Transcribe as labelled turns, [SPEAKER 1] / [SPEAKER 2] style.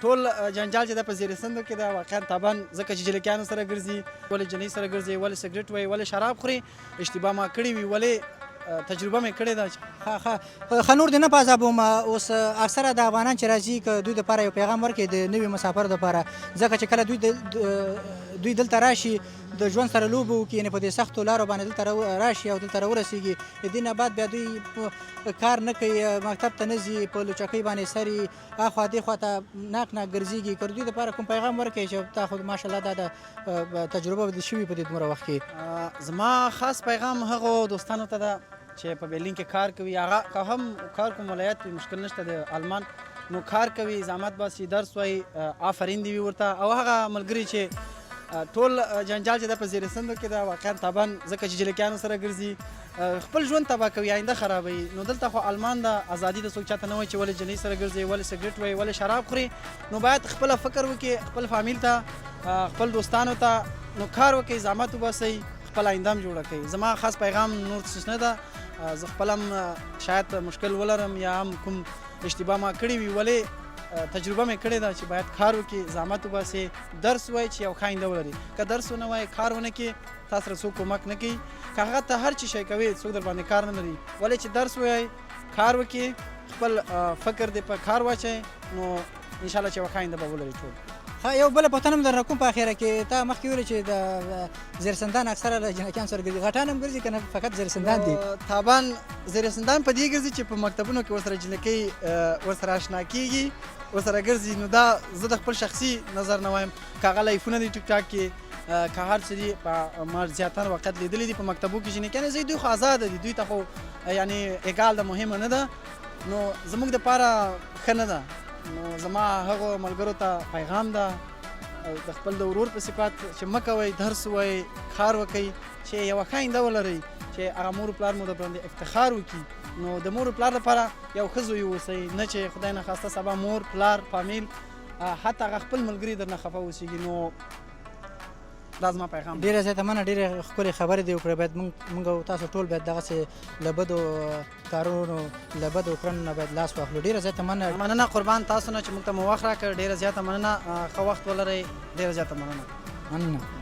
[SPEAKER 1] ټول جنجال چې ده په زیر سندو کې ده، واقعا طبعا، ځکه چې جلکیانو سره ګرځي، ولې جنۍ سره ګرځي، ولې سګرټ وایي، ولې شراب خوري. اشتباه ما کړې وي، ولې تجربه مې کړې ده.
[SPEAKER 2] ښه ښه ښه، نور دې نه په عذابوم. اوس اکثره د افغانان چې راځي، که دوی دپاره یو پیغام ورکړي د نوي مسافر دپاره، ځکه چې کله دوی دلته راشي، د ژوند سره لوبه وکړي، یعنې په دې سختو لارو باندې دلته راشي او دلته راورسېږي، د دې نه بعد بیا دوی کار نه کوي، مکتب ته نه ځي، په لوچکۍ باندې سري اخوا دې خوا ته ناک ناک ګرځېږي. که دوی دپاره کوم پیغام ورکړي چې تا خو ماشاءالله دا د تجربه به شوي په دې دومره وخت کې.
[SPEAKER 1] زما خاص پیغام هغو دوستانو ته ده چې په برلین کې کار کوي، هغه که هم کار کوم ولایت وي، مشکل نشته د آلمان، نو کار کوي، زحمت باسي، درس وایي، آفرین دی وي ورته. او هغه ملګري چې ټول جنجال چې ده په زیر سندو کې ده، واقعا طبعا، ځکه چې جلکیانو سره ګرځي، خپل ژوند تباه کوي، آینده خرابوي. نو دلته خو آلمان ده، ازادي ده، څوک چاته نه وایي چې ولې جنۍ سره ګرځي، ولې سګرټ وایي، ولې شراب خوري. نو باید خپله فکر وکړي، خپل فامیل ته، خپل دوستانو ته. نو کار وکړئ، زحمت وباسئ، خپل آینده هم جوړه کړئ. زما خاص پیغام نور څه نه ده. زه خپل هم شاید مشکل ولرم یا هم کوم اشتباه ما کړې وي، ولې تجربه مې کړې ده چې باید کار وکړي، زحمت وباسي، درس وایي چې یو ښه آینده ولري. که درس ونه وایي، کار ونه کړي، تا سره څوک کومک نه کوي. که هغه ته هر څه شی کوي، څوک در باندې کار نه لري. ولې چې درس وایي، کار وکړي، خپل فکر دې په کار واچوي، نو ان شاء الله چې یوه ښه آینده به ولري ټول.
[SPEAKER 2] ښه، یو بله پوښتنه هم درنه کوم په اخره کې. تا مخکې ویل چې د زیرسندان اکثره له جنکیان سره ګرځي، غټان هم ګرځي که نه فقط زیرسندان دي؟
[SPEAKER 1] طبعا زیرسندان په دې ګرځي چې په مکتبونو کې ورسره جنکۍ ورسره آشنا کیږي، ورسره ګرځي. نو دا زه د خپل شخصي نظر نه وایم، که هغه لایفونه دي ټیک ټاک کې، که هر څه دي، په ما زیاتره وخت لیدلي دي په مکتبو کې جنکیانې ځي. دوی خو ازاده دي، دوی ته خو یعنی egal ده، مهمه نه ده. نو زموږ دپاره ښه نه ده. نو زما هغو ملګرو ته پیغام ده د خپل د ورور په صفت چې مه کوئ، درس ووایئ، کار وکئ چې یوه ښه آینده ولرئ، چې هغه مور پلار مو در باندې افتخار وکړي. نو د مور پلار لپاره یو ښه زوی اوسئ، نه چې خدای نخواسته سبا مور پلار، فامیل، حتی هغه خپل ملګري درنه خفه اوسېږي. نو دا زما پیغام.
[SPEAKER 2] ډېره زیاته مننه، ډېرې ښکلې خبرې دې وکړې. باید موږ او تاسو ټول باید دغسې له بدو کارونو، له بدو کړنو نه باید لاس واخلو. ډېره زیاته مننه.
[SPEAKER 1] مننه قربان تاسو نه چې موږ ته مو وخت راکړ. ډېره زیاته مننه، ښه وخت ولرئ. ډېره زیاته مننه.
[SPEAKER 2] مننه.